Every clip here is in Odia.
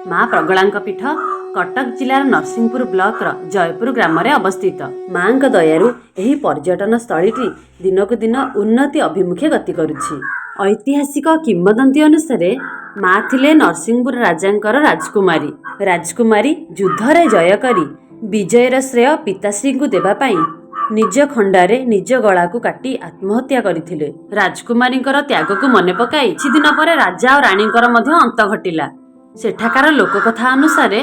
ମା ପ୍ରଗଳାଙ୍କ ପୀଠ କଟକ ଜିଲ୍ଲାର ନରସିଂହପୁର ବ୍ଲକର ଜୟପୁର ଗ୍ରାମରେ ଅବସ୍ଥିତ। ମାଙ୍କ ଦୟାରୁ ଏହି ପର୍ଯ୍ୟଟନ ସ୍ଥଳୀଟି ଦିନକୁ ଦିନ ଉନ୍ନତି ଅଭିମୁଖେ ଗତି କରୁଛି। ଐତିହାସିକ କିମ୍ବଦନ୍ତୀ ଅନୁସାରେ ମା ଥିଲେ ନରସିଂହପୁର ରାଜାଙ୍କର ରାଜକୁମାରୀ। ରାଜକୁମାରୀ ଯୁଦ୍ଧରେ ଜୟ କରି ବିଜୟର ଶ୍ରେୟ ପିତାଶ୍ରୀଙ୍କୁ ଦେବା ପାଇଁ ନିଜ ଖଣ୍ଡାରେ ନିଜ ଗଳାକୁ କାଟି ଆତ୍ମହତ୍ୟା କରିଥିଲେ। ରାଜକୁମାରୀଙ୍କର ତ୍ୟାଗକୁ ମନେ ପକାଇ କିଛି ଦିନ ପରେ ରାଜା ଆଉ ରାଣୀଙ୍କର ମଧ୍ୟ ଅନ୍ତ ଘଟିଲା। ସେଠାକାର ଲୋକକଥା ଅନୁସାରେ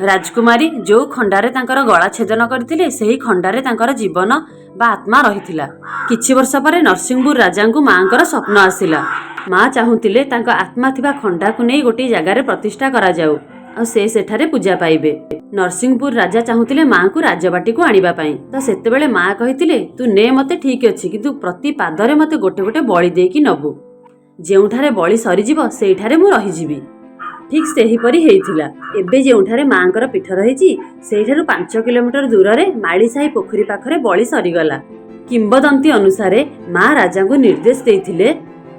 ରାଜକୁମାରୀ ଯୋଉ ଖଣ୍ଡାରେ ତାଙ୍କର ଗଳା ଛେଦନ କରିଥିଲେ, ସେହି ଖଣ୍ଡାରେ ତାଙ୍କର ଜୀବନ ବା ଆତ୍ମା ରହିଥିଲା। କିଛି ବର୍ଷ ପରେ ନରସିଂହପୁର ରାଜାଙ୍କୁ ମାଙ୍କର ସ୍ୱପ୍ନ ଆସିଲା। ମା ଚାହୁଁଥିଲେ ତାଙ୍କ ଆତ୍ମା ଥିବା ଖଣ୍ଡାକୁ ନେଇ ଗୋଟିଏ ଜାଗାରେ ପ୍ରତିଷ୍ଠା କରାଯାଉ ଆଉ ସେ ସେଠାରେ ପୂଜା ପାଇବେ। ନରସିଂହପୁର ରାଜା ଚାହୁଁଥିଲେ ମାଙ୍କୁ ରାଜବାଟିକୁ ଆଣିବା ପାଇଁ। ତ ସେତେବେଳେ ମା କହିଥିଲେ, ତୁ ନେ ମତେ ଠିକ ଅଛି, କିନ୍ତୁ ପ୍ରତି ପାଦରେ ମତେ ଗୋଟେ ଗୋଟେ ବଳି ଦେଇକି ନବୁ। ଯେଉଁଠାରେ ବଳି ସରିଯିବ, ସେଇଠାରେ ମୁଁ ରହିଯିବି। ଠିକ୍ ସେହିପରି ହେଇଥିଲା। ଏବେ ଯେଉଁଠାରେ ମାଙ୍କର ପୀଠ ରହିଛି, ସେଇଠାରୁ 5 କିଲୋମିଟର ଦୂରରେ ମାଳିସାହି ପୋଖରୀ ପାଖରେ ବଳି ସରିଗଲା। କିମ୍ବଦନ୍ତୀ ଅନୁସାରେ ମା ରାଜାଙ୍କୁ ନିର୍ଦ୍ଦେଶ ଦେଇଥିଲେ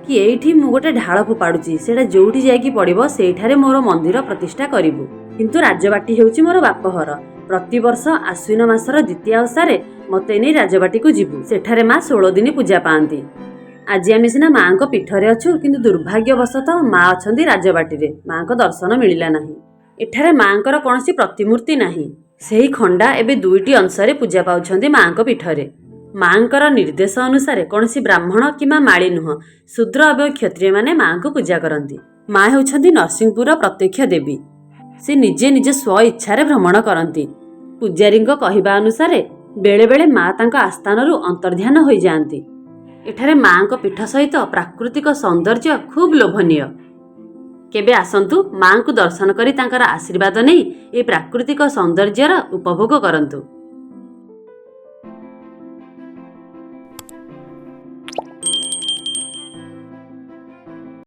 କି ଏଇଠି ମୁଁ ଗୋଟେ ଢାଳ ଫୋପାଡୁଛି, ସେଇଟା ଯୋଉଠି ଯାଇକି ପଡ଼ିବ, ସେଇଠାରେ ମୋର ମନ୍ଦିର ପ୍ରତିଷ୍ଠା କରିବୁ। କିନ୍ତୁ ରାଜବାଟୀ ହେଉଛି ମୋର ବାପଘର। ପ୍ରତିବର୍ଷ ଆଶ୍ୱିନ ମାସର ଦ୍ୱିତୀୟା ଓଷାରେ ମତେ ନେଇ ରାଜବାଟୀକୁ ଯିବୁ। ସେଠାରେ ମା 16 ଦିନ ପୂଜା ପାଆନ୍ତି। ଆଜି ଆମେ ସିନା ମାଙ୍କ ପୀଠରେ ଅଛୁ, କିନ୍ତୁ ଦୁର୍ଭାଗ୍ୟବଶତଃ ମା ଅଛନ୍ତି ରାଜବାଟୀରେ। ମାଙ୍କ ଦର୍ଶନ ମିଳିଲା ନାହିଁ। ଏଠାରେ ମାଙ୍କର କୌଣସି ପ୍ରତିମୂର୍ତ୍ତି ନାହିଁ। ସେହି ଖଣ୍ଡା ଏବେ ଦୁଇଟି ଅଂଶରେ ପୂଜା ପାଉଛନ୍ତି ମାଙ୍କ ପୀଠରେ। ମାଙ୍କର ନିର୍ଦ୍ଦେଶ ଅନୁସାରେ କୌଣସି ବ୍ରାହ୍ମଣ କିମ୍ବା ମାଳି ନୁହଁ, ଶୂଦ୍ର ଏବଂ କ୍ଷତ୍ରିୟମାନେ ମାଙ୍କୁ ପୂଜା କରନ୍ତି। ମା ହେଉଛନ୍ତି ନରସିଂହପୁରର ପ୍ରତ୍ୟକ୍ଷ ଦେବୀ। ସେ ନିଜେ ନିଜ ସ୍ୱ ଇଚ୍ଛାରେ ଭ୍ରମଣ କରନ୍ତି। ପୂଜାରୀଙ୍କ କହିବା ଅନୁସାରେ ବେଳେବେଳେ ମା ତାଙ୍କ ଆସ୍ଥାନରୁ ଅନ୍ତର୍ଧ୍ୟାନ ହୋଇଯାଆନ୍ତି। ଏଠାରେ ମାଙ୍କ ପୀଠ ସହିତ ପ୍ରାକୃତିକ ସୌନ୍ଦର୍ଯ୍ୟ ଖୁବ୍ ଲୋଭନୀୟ। କେବେ ଆସନ୍ତୁ, ମାଙ୍କୁ ଦର୍ଶନ କରି ତାଙ୍କର ଆଶୀର୍ବାଦ ନେଇ ଏହି ପ୍ରାକୃତିକ ସୌନ୍ଦର୍ଯ୍ୟର ଉପଭୋଗ କରନ୍ତୁ।